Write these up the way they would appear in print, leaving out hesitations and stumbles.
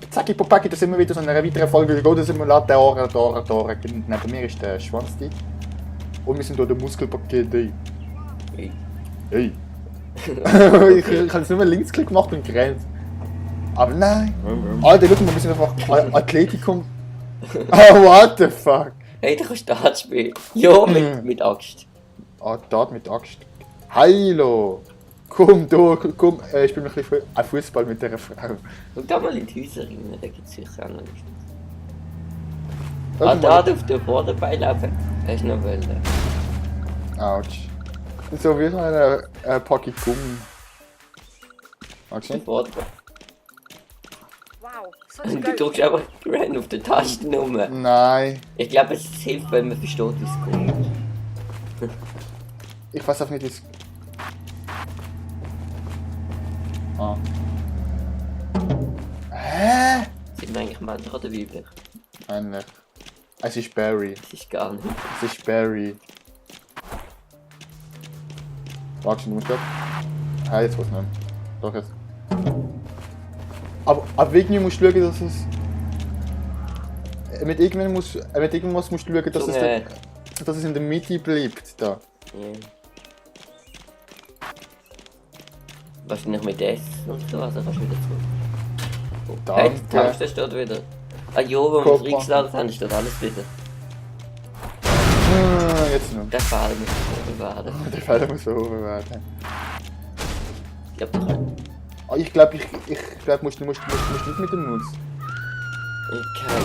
Zacki Popaki, da sind wir wieder so in einer weiteren Folge Golden Simulator. Neben mir ist der Schwanz. Und wir sind hier der Muskelpaket. Hey. Hey. Ich habe jetzt nur einen Linksklick gemacht und gerannt. Aber nein. Alter, schau mal, wir sind einfach Athletikum. Oh, what the fuck? Hey, du kannst Dart spielen. Ja, mit Axt. Ah, Dart mit Axt. Hallo. Komm, komm. Ich spiele noch ein bisschen Fußball mit dieser Frau. Und da mal in die Häuser rein, da gibt es sicher auch noch nichts. Schau Ah, mal. da auf der Vorderbein laufen. Hast du noch wollen? Autsch. So wie so eine Packung Gummi. Magst du nicht? Vorderbein. Wow, such a Und du goat. drückst einfach random auf die Tasten rum. Nein. Ich glaube, es hilft, wenn man versteht, wie es kommt. Ich weiß auch nicht, wie es. Ah. Hä? Sind wir eigentlich männlich oder weiblich? Eigentlich. Es ist Barry. Das ist gar nicht. Es ist Barry. Warte, du musst grad. Hey, jetzt was nicht. Doch jetzt. Aber irgendwie musst du schauen, dass es. Mit irgendwas musst du schauen, dass, dass es in der Mitte bleibt. Da. Ja. Wahrscheinlich mit S und so, also kannst du wieder zurück. Hey, die Danke. Tankstelle steht wieder. Ah ja, wo wir Guck es mal. reingeladen haben, steht alles wieder. Jetzt noch. Der Fall muss oben werden. Der Fehler muss so hoch werden. Ich glaube, du kannst. Ah, ich glaube, musst nicht mit dem Nuss. Okay.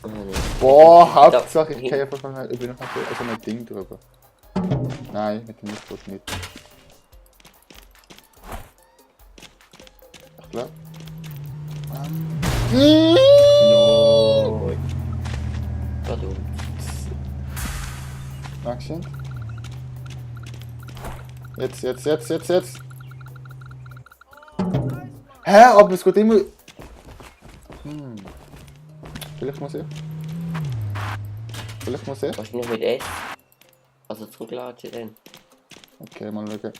Oh nein. Boah, Hauptsache ich Da- gehe einfach mal über noch so ein Ding drüber. Nein, mit dem Nuss geht nicht. Ich glaube. No. Pardon. Dankeschön. Jetzt. Hä, aber es geht immer. Vielleicht muss ich. Wahrscheinlich mit S. Also zurücklatschen dann. Okay, mal schauen. Das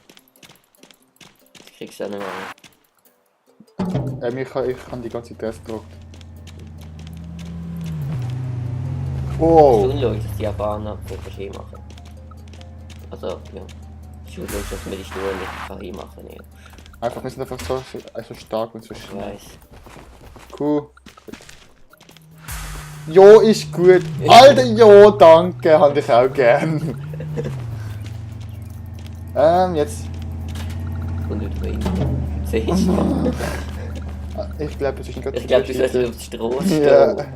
kriegst du auch nicht mehr. Ich kann die ganze Test gedruckt. Wow! Schon logisch, dass die Japaner von Ski machen. Also, ja. Schon logisch, dass man die Schuhe nicht machen kann. Ja. Einfach, wir sind einfach so stark und so Ich schnell. weiß. Cool. Jo, ist gut. Alter, jo, danke, hab ich auch gern. Jetzt. Und übrigens. Siehst du? Ich glaube, es ist gerade. Ich glaube, du sollst auf die Straße Ja. stehen.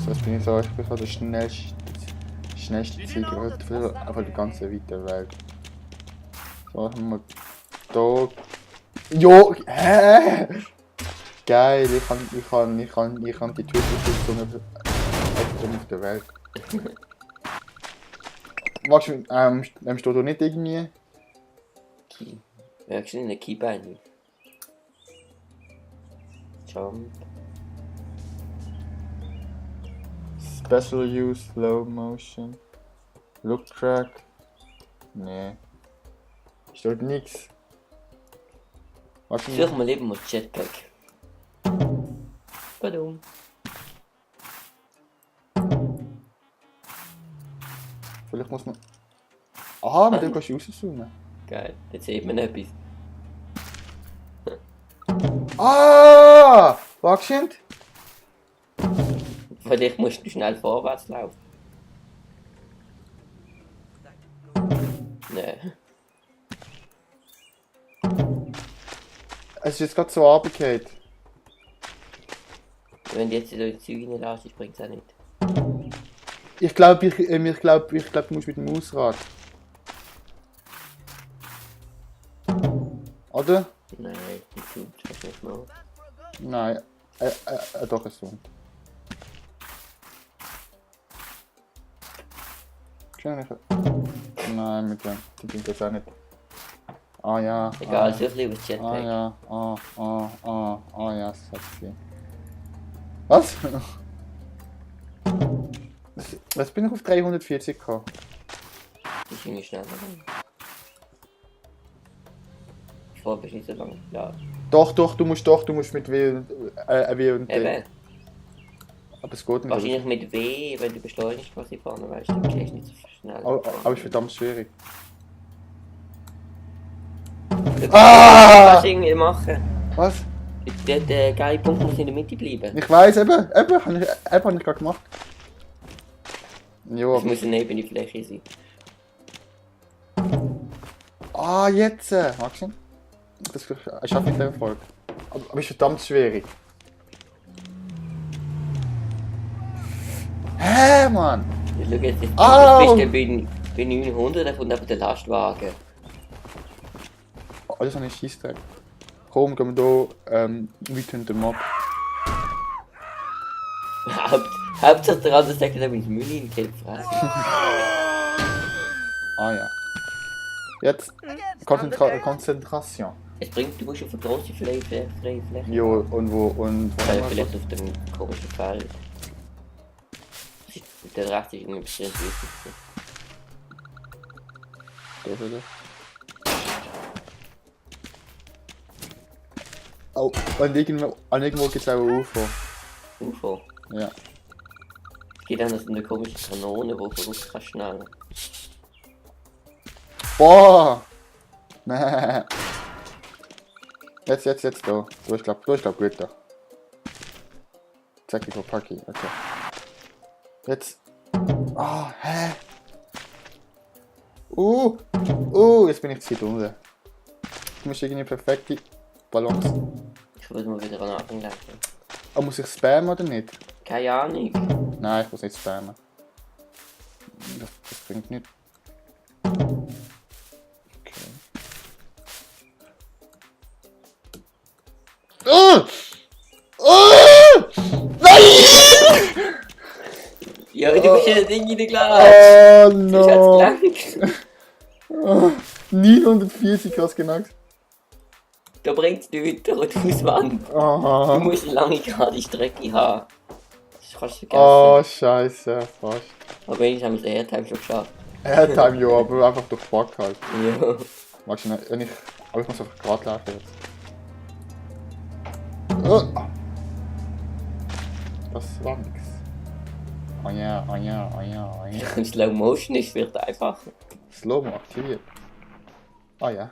So, jetzt bin ich so, ich bin so der schnellste Sieger auf der ganzen weiten Welt. So, haben wir da. Jo, hä? Geil, ich kann die Tötungsfunktion auf der Welt. Magst du, steht da nicht irgendwie? Key. Merkst du nicht, eine Keybein? Jump. Special Use, Slow Motion, Look Track. Nee. Steht nix. Warte Such mal. mal lieber mal Jetpack. Pardon. Vielleicht muss man. Aha, mit dem kannst du rauszoomen. Geil, jetzt sieht man etwas. Ah! Wachsen? Vielleicht musst du schnell vorwärts laufen. Nee. Es ist jetzt gerade so runtergefallen. Wenn du jetzt in die Züge reinlässt, bringt es auch nicht. Ich glaube, du musst mit dem Mausrad. Oder? Nein, das tut das nicht mal. Nein. Doch, es so. Nein, mit dem. Die bringt das auch nicht. Ah ja. Egal, ah, such lieber das Jetpack. Ah ja. Ja, sexy. Was? Was bin ich auf 340 gekommen? Das ist irgendwie schneller. Vorher bist du nicht so lange. Ja. Doch, du musst mit W und W und D. Eben. Aber es geht nicht. Wahrscheinlich mit W, wenn du beschleunigst, was ich vorne weißt, dann gehst du nicht so schnell. Aber es ist verdammt schwierig. Du Ah! kannst irgendwie machen. Was? Der geile Punkt muss in der Mitte bleiben. Ich weiss, eben, hab ich gerade gemacht. Jo, Es muss eine ebene Fläche sein. ah, jetzt! Magst du? Das schaffe ich den Erfolg. Aber es ist verdammt schwierig. Hä, Mann! Ja, schau jetzt, Au! jetzt bist du bei 900, dann kommt einfach der Lastwagen. Oh, das ist ein Scheissdreck. Komm, gehen wir hier weit hinter dem Mob. Hauptsache der andere sagt, er mit Müll in den Fressen. Ah ja. Jetzt Konzentration. Es bringt, du musst auf eine grosse freie Fläche. Jo, und wo haben wir Vielleicht auf dem komischen Feld. Der Rest ist irgendwie bestimmt wichtig. so wieder? Oh, an irgendwo gibt es auch ein UFO. UFO. Ja. Es gibt auch noch so eine komische Kanone, die voraus kann schnell. Boah! Nee. Jetzt da. Du hast glaub gut da. Zeig dich auf Paki, okay. Jetzt. Ah, hä? Jetzt bin ich zu weit unten. Du musst irgendwie perfekte Balance. Ich würde mal wieder an den Anfang lenken. Ah, muss ich spammen oder nicht? Keine Ahnung. Nein, ich muss nicht spammen. Das bringt nichts. Okay. Nein! Ja, du bist ja ein Ding in der Glas. Oh Du hast no! gelangt. 940 hast du genannt. Da bringt es nichts, der Auswand. Du Oh, musst eine lange gerade Strecke haben. Das kannst du vergessen. oh scheiße, fast. Aber wenigstens haben wir den Airtime schon geschafft. Airtime, ja, aber einfach durch Bug halt. Ja. Magst du nicht, wenn ich. Aber ich muss einfach gerade laufen jetzt. Oh. Das war nix. Oh ja, oh ja, oh ja, oh ja. Slow Motion ist vielleicht einfacher. Slow-Mo aktiviert. Ah ja.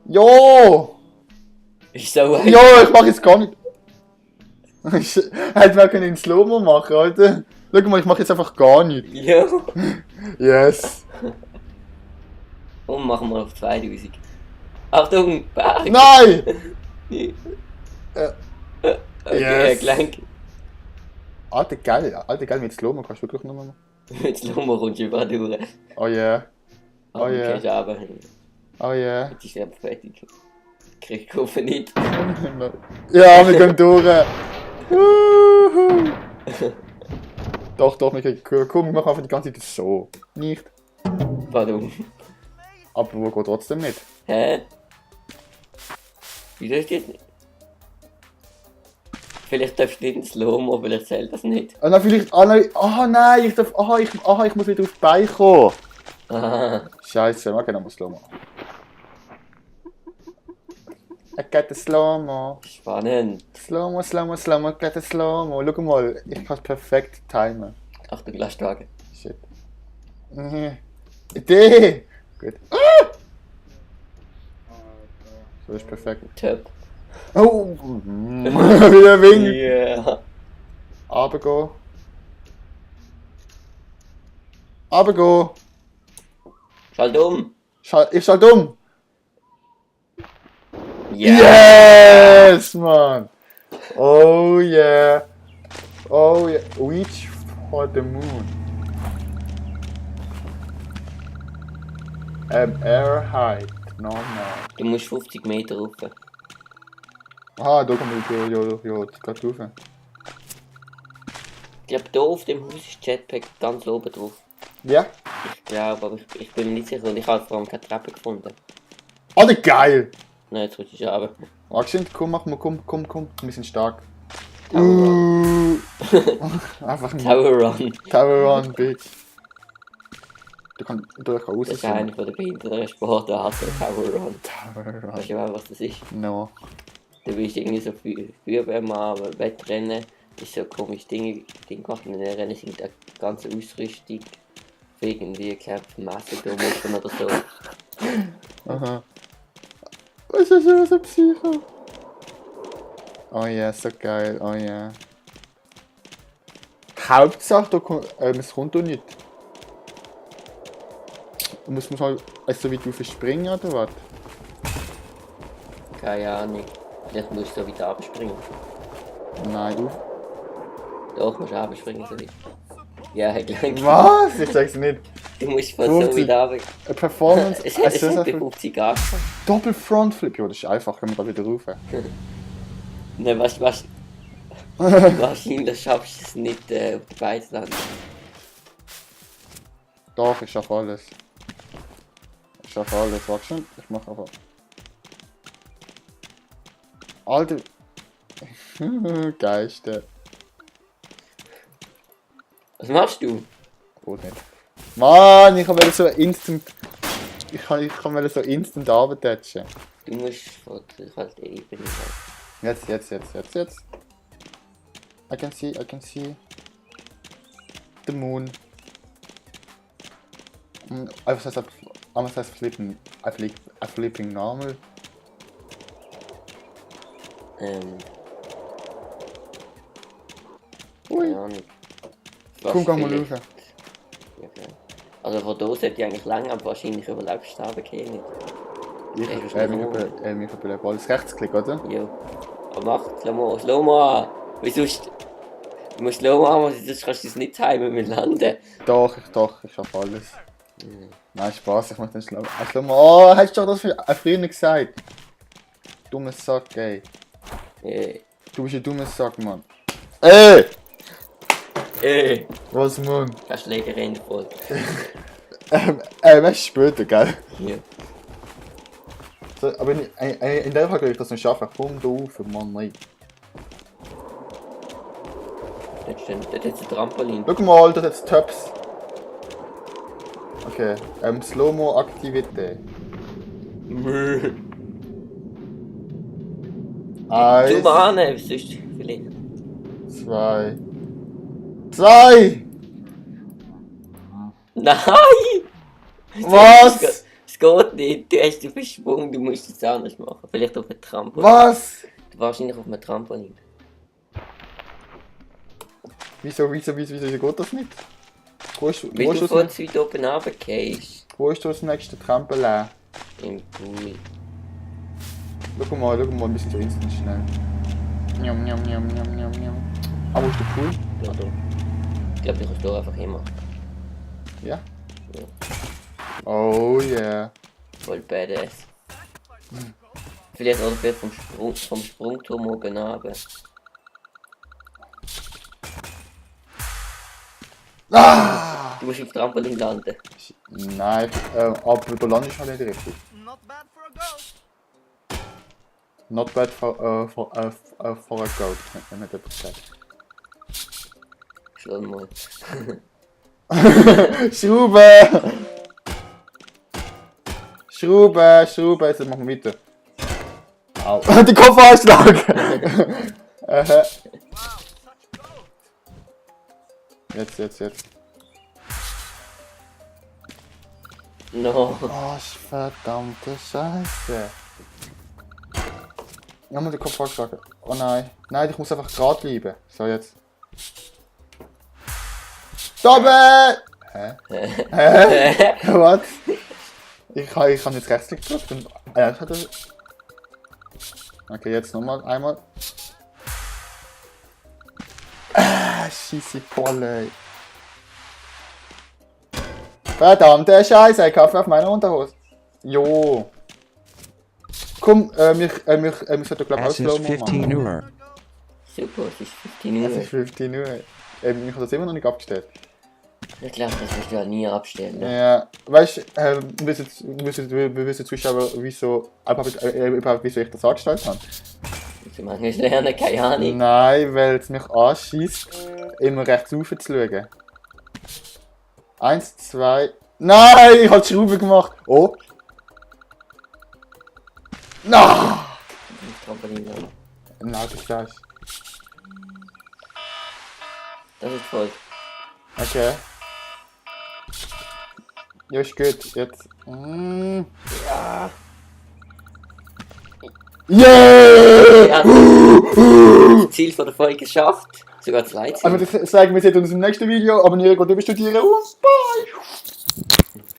Jo! Ist so Jo, ich mach jetzt gar nicht. Ich hätte mal in Slow-Mo machen, Alter. Schau mal, ich mach jetzt einfach gar nicht. Ja. Yes. Und machen wir auf 2000. Achtung, Berg! Nein! Okay, Yes. Gelenk. Alter, geil mit Slow-Mo kannst du wirklich noch mal machen. Mit Slow-Mo kommst du überall durch. Oh yeah. Aber Oh du ja. gehst runter. Oh yeah. Jetzt ist er fertig. Krieg ich hoffe nicht. Ja, wir gehen durch. Wuhu. Doch, wir gehen. Komm, wir machen einfach die ganze Zeit so. Nicht. Warum? Aber wo geht trotzdem nicht? Hä? Wieso ist das nicht? Vielleicht darfst du nicht in Slow-Mo, vielleicht zählt das nicht. Ah nein, vielleicht. Ah nein, nein, ich darf. Ich muss wieder auf die Beine kommen. Ah, Scheiße, wir können nochmal Slow-Mo. Ich get the Slow-Mo. spannend. Slow-Mo, ich get the Slow-Mo. Schau mal, ich kann es perfekt timen. Achtung, Lastwagen. Shit. Idee! Gut. So ist perfekt. Top. Oh! Wieder Wing! Yeah. Runtergehen. Runtergehen! Schalt um. Ich schalte um! Yeah. Yes, man! Oh yeah! Oh yeah! Reach for the moon. Air height. Normal. Du musst 50 Meter rauf. Aha, da kommt ja, gerade rauf. Ich glaube, hier auf dem Haus ist Jetpack ganz oben drauf. Ja? Ich glaube, aber ich bin mir nicht sicher und ich habe vor allem keine Treppe gefunden. Alter, geil! Nein, jetzt rutsche ich runter. Action, komm, mach mal, komm. Wir sind stark. Tower Run. Einfach ein Tower Run. Tower Run, bitch. Du kannst Das ist eine von der behinderten Sportarten, Tower Run. Tower Weißt du auch, was das ist? No. Du bist irgendwie so Feuerwehrmann, Wettrennen, ist so ein komisches Ding gemacht. Und in den Rennen sind die ganze Ausrüstung für irgendwie Kämpfe, Messerturmussen oder so. Aha. Was ist das für ein Psycho? Oh ja, so geil, oh ja. Hauptsache, es kommt doch nicht. Muss man halt so weit springen oder was? Keine Ahnung. Vielleicht musst du so weit abspringen. Nein, auf. Doch, musst du abspringen so weit. Ja, gleich. Was? Ich sag's nicht. Du musst von so weit runter. A Performance. Es hat bei 50 angefangen. Doppel Frontflip, ja, das ist einfach, können wir da wieder rauf. Nein, wahrscheinlich schaffst du es nicht auf die Beine zu landen. Doch, ich schaffe alles. Ich schaffe alles, warte schon, ich mach aber. Alter. Geiste. Was machst du? Gut nicht. Mann, ich kann so instant. Ich kann so instant arbeiten. Du musst von der kalten Ebene sein. Jetzt. I can see the moon. Was heißt flippen? Flipping normal. Ui. Keine Ahnung. Komm, geh mal rauf. Ja, klar. Also von da sollte ich eigentlich lang, aber wahrscheinlich überlebst du aber nicht. Ich habe alles Rechtsklick, oder? Ja. Aber mach, slow mo an. Weil sonst... Du musst slow mo an, sonst kannst du es nicht timen mit Landen. Doch, ich schaffe alles. Nein, Spaß, ich mach den Slow. Oh, hast du doch das früher nicht gesagt? Dummes Sack, ey. Du bist ein dummer Sack, Mann. Ey! Was, Mann? Kannst du Schlägerei voll. Weißt du später, gell? Ja. So, aber in der Fall kann ich das nicht schaffen. Komm da rauf, Mann, nein. Dort hat es ein Trampolin. Schau mal, das hat Tabs. Okay, Slow-Mo Aktivität. Du Eins, Mann, sonst vielleicht. zwei. Nein! Was? Es geht nicht, du hast den Versprung, du musst es anders machen. Vielleicht auf einem Trampolin. Was? Wahrscheinlich auf einem Trampolin. Wieso geht das nicht? Wo ist Weil du von zu weit oben runtergehst. Wo ist das nächste Trampolin? Im Pool. Schau mal, wir sind so instant schnell. Njam. Ah, wo ist der Pool? Ja, da. Ich glaube, du kannst hier einfach immer. Ja? Ja. Oh yeah. Voll badass. Vielleicht oder vielleicht vom Sprungturm oben runter. Ah! Du musst auf Trampolin landen. Nein, aber du landest halt nicht richtig. Not bad for a ghost. Not bad for a goat, wenn man das sagt. Schon mal. Schrauben, jetzt machen wir weiter. Au. Die Kopfanschlag! Wow, such goat. Jetzt. No. Oh, verdammte Scheiße. Nochmal den Kopf angeschlagen. Oh nein. Nein, ich muss einfach gerade bleiben. So, jetzt. Doppel! Hä? Was? Ich kann jetzt rechtsklick gedrückt und... Ja, ich hatte... Okay, jetzt nochmal einmal. Scheisse Polle. Verdammte Scheiße, Kaffee auf meiner Unterhose. Jo. Komm, wir sollten glaube ich Es ist Slow-Mo 15 Uhr. Super, es ist 15 Es Uhr. ist 15 Uhr. Ich habe das immer noch nicht abgestellt. Ich glaube, das wirst du ja nie abstellen. Ne? Ja, weißt du, wir wissen Zuschauer, wieso ich das angestellt habe? Du machst lernen, keine Ahnung. Nein, weil es mich anschießt, immer rechts rauf zu schauen. 1, 2, Nein, ich hab die Schraube gemacht. Oh. No. Trampolin. Nein, das ist das. Das ist voll. Okay. Ja, ist gut. Jetzt. Ja. Yeah! Ja, das Ziel von der Folge geschafft. Sogar 2 Ziele. Also das sagen wir jetzt in unserem nächsten Video. Abonnieren, gut, studieren und bye!